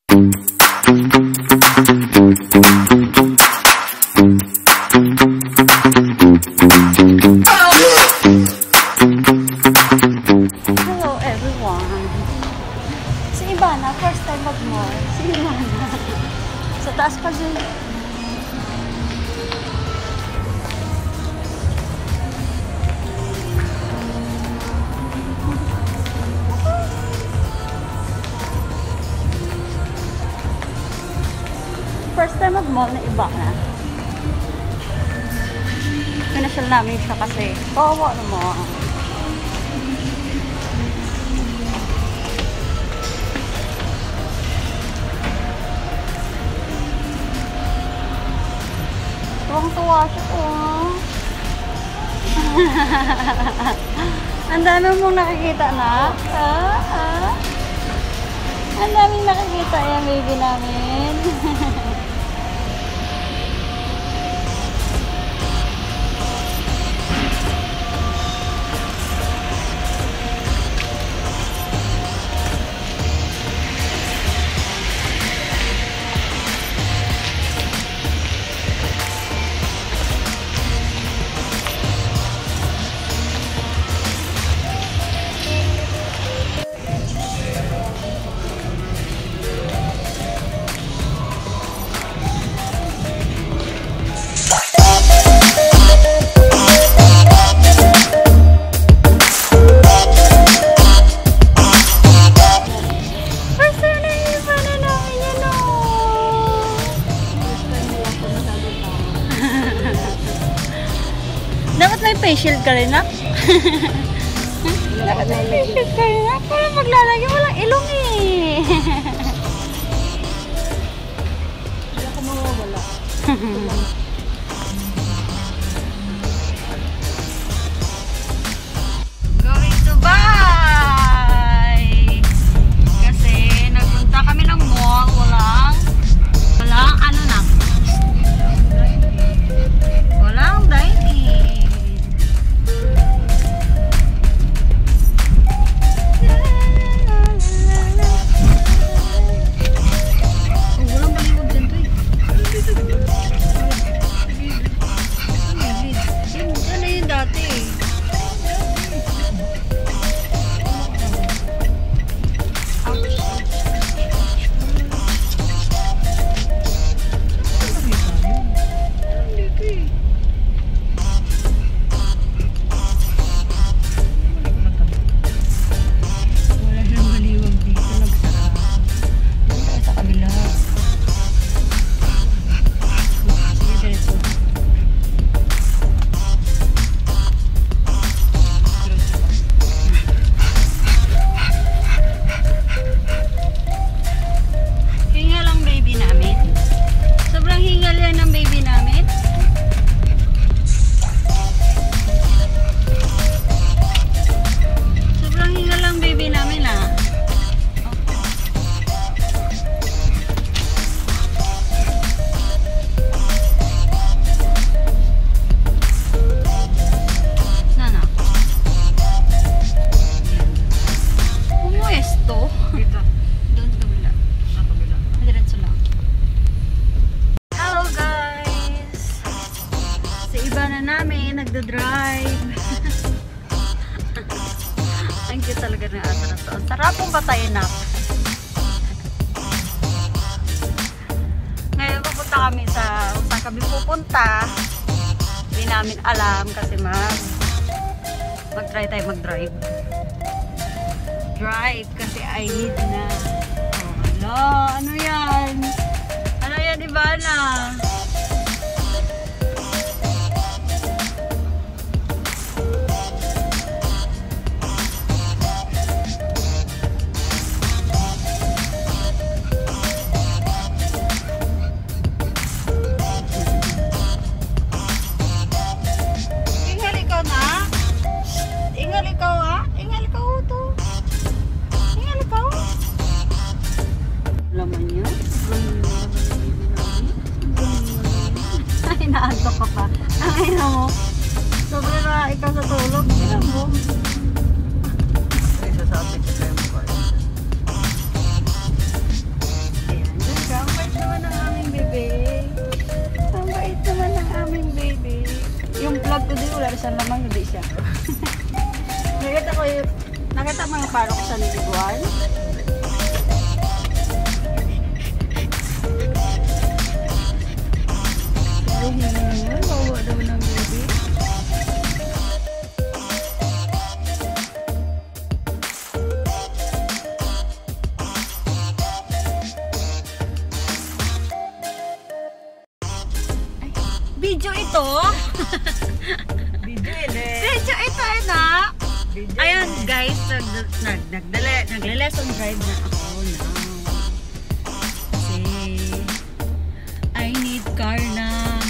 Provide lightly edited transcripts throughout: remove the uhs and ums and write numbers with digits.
Hello everyone. Si Ivana, first time mag-mall. Si Ivana. Sa taas pa dyan. First time mag-mall na Ivana. Pinasyal namin siya kasi kawawa naman. Tuwang-tuwa siya, oh. Ang dami mong nakikita na. Ah, ah. Ang daming nakikita yan, baby namin. First time na Ivana namin yan, oh. Dapat may face shield ka rin, nak? Dapat may face shield ka rin, nak? Parang maglalagay, walang ilong eh. Hindi ako mawawala. Going to buy! Kasi nagpunta kami ng mall, walang ano na. Walang dining. Oh, walang baliwag dyan to eh. Yun, ano yun dati eh. Ouch. Dito eh. Wala siyang baliwag dito. Nagsara. Doon tayo sa kabila. Sige, diretso. Diretso. Hingal ang baby namin. Sobrang hingal yan ng baby namin. Sobrang hingal ang baby namin ah. Oh. Nana. Pumuesto. Dito. Doon kabila. Sa kabila. Diretso lang. Hello guys! Sa Ivana namin, nagda-drive. Ang cute talaga ng aso na to. Ang sarap pong patayin na. Ngayon pupunta kami sa kung saan kami pupunta. Hindi namin alam kasi mag-try tayo mag-drive. Drive kasi I need na. Oh, hala, ano yan? Ano yan, Ivana? Ingal ikaw na. Shh! Ingal ikaw ah. Ingal ikaw to. Ingal ikaw. Laman niya. Ay, naantok ka pa. Ang ina mo. Sobrang na ikaw sa tulog. Tingnan mo. Ay, sasabit ko sa mukha. Ayan. Sa lamang hindi siya. Nakita ko yung, nakita mo yung paro ko sa niliguan? Tulog na naman. Wawa daw ng baby. Ay, video ito? Video yun eh. Video ito eh na. Video. Ayan guys, nagle-lesson drive na ako now. Kasi I need car na.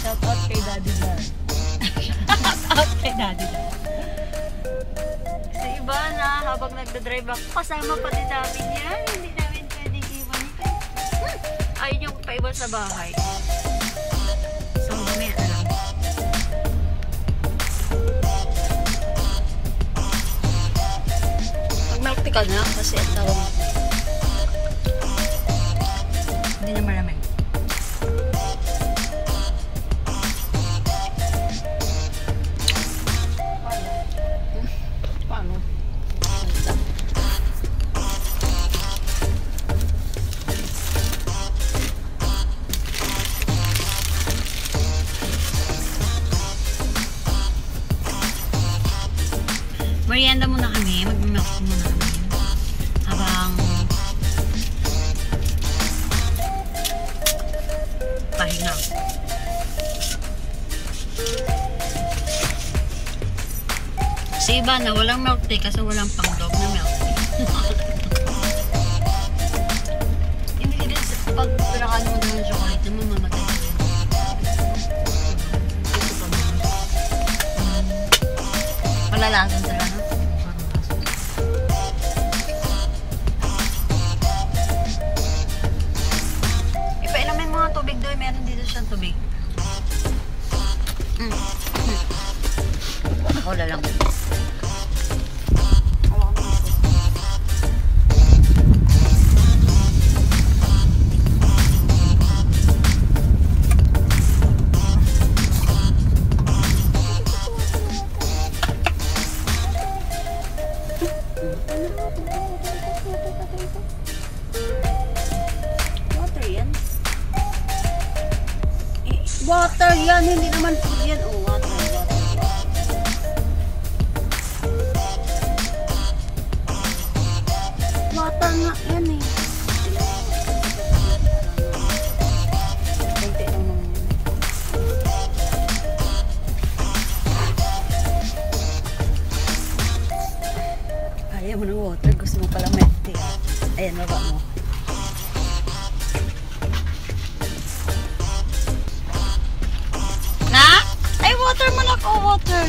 Shout out kay Daddy Bar. Shout out kay Daddy Dan. Sa iba na, habang nagda-drive ako, kasama pa din namin yan. Hindi namin pwedeng iwan ito. Ayaw niyong paiwan sa bahay. So, mamaya na lang. Mag-milk tea ka na kasi ang tawag mo. Hindi na malamig. Paano? Merienda muna kami. Mag-milk tea muna kami. Habang pahinga. Si iba na walang milk tea kasi walang pang dog na milk tea. Hindi ka din pag pinakain mo daw ng chocolate, mamamatay ka rin. Ito pa mo. Malalason sila, no? Parang aso. Ipainumin mo nga tubig doon. Meron dito siyang tubig. Ako na lang. Water yan. Eh, water yan, hindi naman food yan. Oh, water, water, water. Water nga yan eh. Konti lang naman yan. Ayaw mo ng water, gusto mo pala milk tea. Ayan, baba mo. Na? Ay, water mo na ko, water.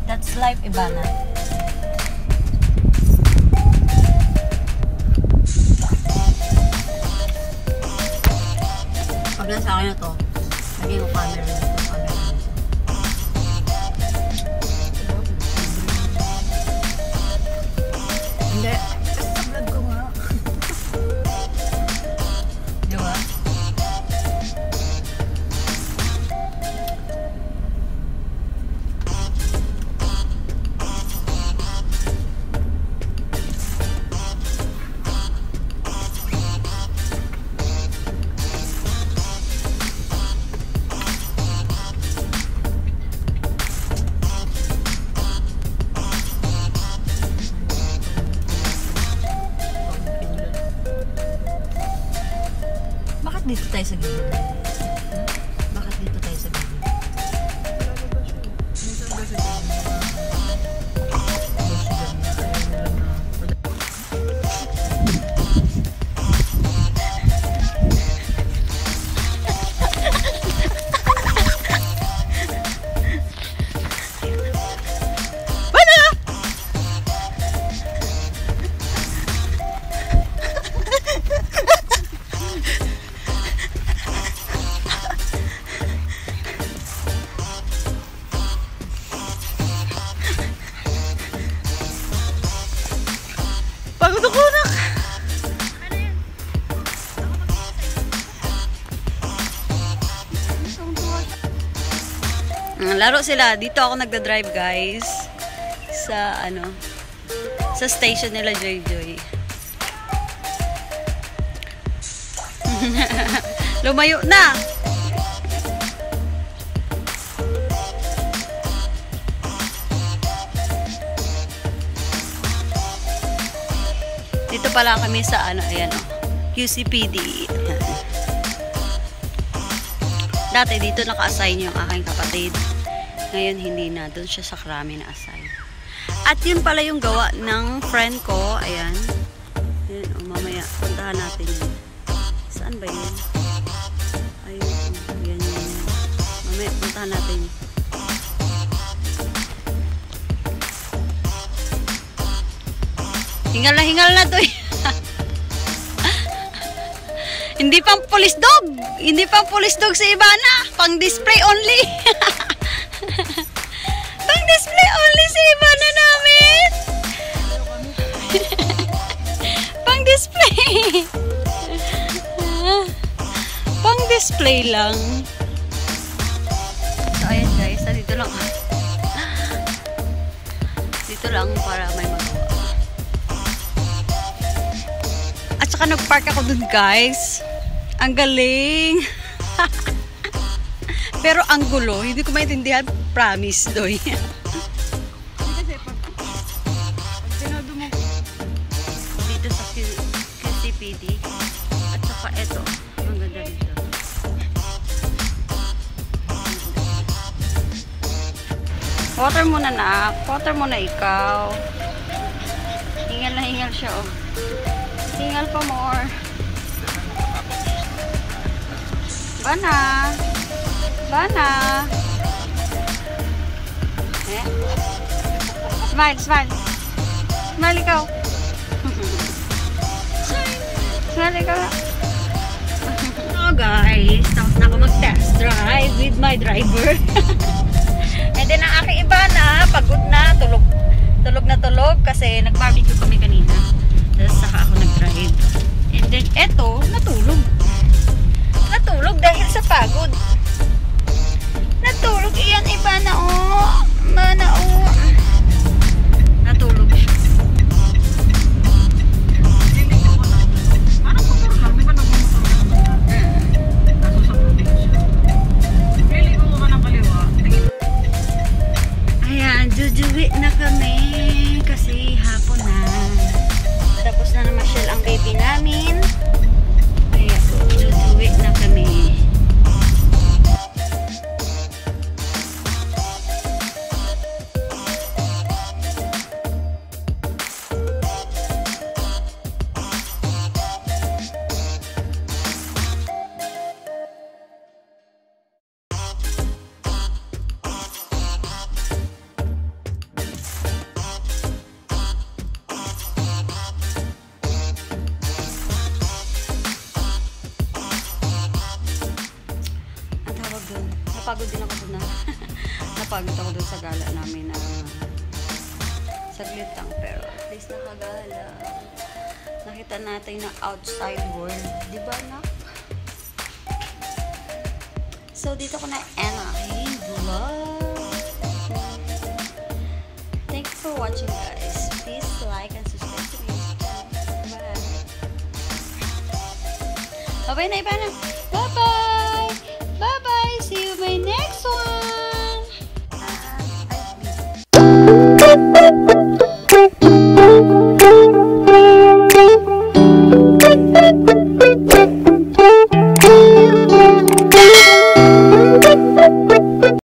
That's life, Ivana. Pag nasa akin na to, lagyan ko camera dito, camera dito. Hindi. Sa vlog ko nga. Di ba? Bakit dito tayo sa gilid? Bakit dito tayo sa gilid? Lalabas siya. Minsan kasi dyan, mga boss dyan na ayaw nila na Wala! Laro sila. Dito ako nagda-drive, guys. Sa ano, sa station nila Joy Joy. Lumayo na. Dito pala kami sa ano, ayan oh, QCPD. Ayan. Dati dito naka-assign yung aking kapatid. Ngayon hindi na, doon siya sa Krami na-assign. At yun pala yung gawa ng friend ko, ayan. Ayan, oh, mamaya puntahan natin yun. Saan ba yun? Ayun, oh, yan yun. Mamaya puntahan natin. Hingal na to. Hindi pang police dog. Hindi pang police dog si Ivana. Pang display only. Pang display only si Ivana namin. Pang display. Pang display lang. So ayan guys, dito lang. Dito lang para may magawa. At saka nag-park ako dun, guys. Ang galing. Pero ang gulo, hindi ko maintindihan. Promise, doy. Kasi pag tinodo mo dito sa QCPD. At saka eto, ang ganda dito. Water muna na. Water muna ikaw. Hingal na hingal siya, oh. Hingal pa more. Bana. Bana. Eh? Smile, smile. Smile ikaw. Smile ikaw. Oh guys, tapos na ako mag-test drive with my driver. And then ang aking iba na, pagod na, tulog. Tulog na tulog kasi nag-barbecue kami kanina. Tapos saka ako nag-drive. And then eto, natulog. Natulog dahil sa pagod. Natulog. Iyan, iba na oh. Mana oh. Natulog siya. Parang motor lang. Di ba nagmumotor ka naman dati? Kaso sa probinsya. Really, kung ka ng kaliwa. Ayan, jujuwi na kami. Kasi hapon na. Tapos na namasyal ang baby namin. Ayan, jujuwi na kami. Napagod din ako doon na. Napagod ako doon sa gala namin na saglit lang, pero at least nakagala. Nakita natin na outside world, di ba nak? So dito ko na end ang aking vlog. Thank you for watching, guys. Please like and subscribe to my YouTube channel. Bye. Bye na, Ivana.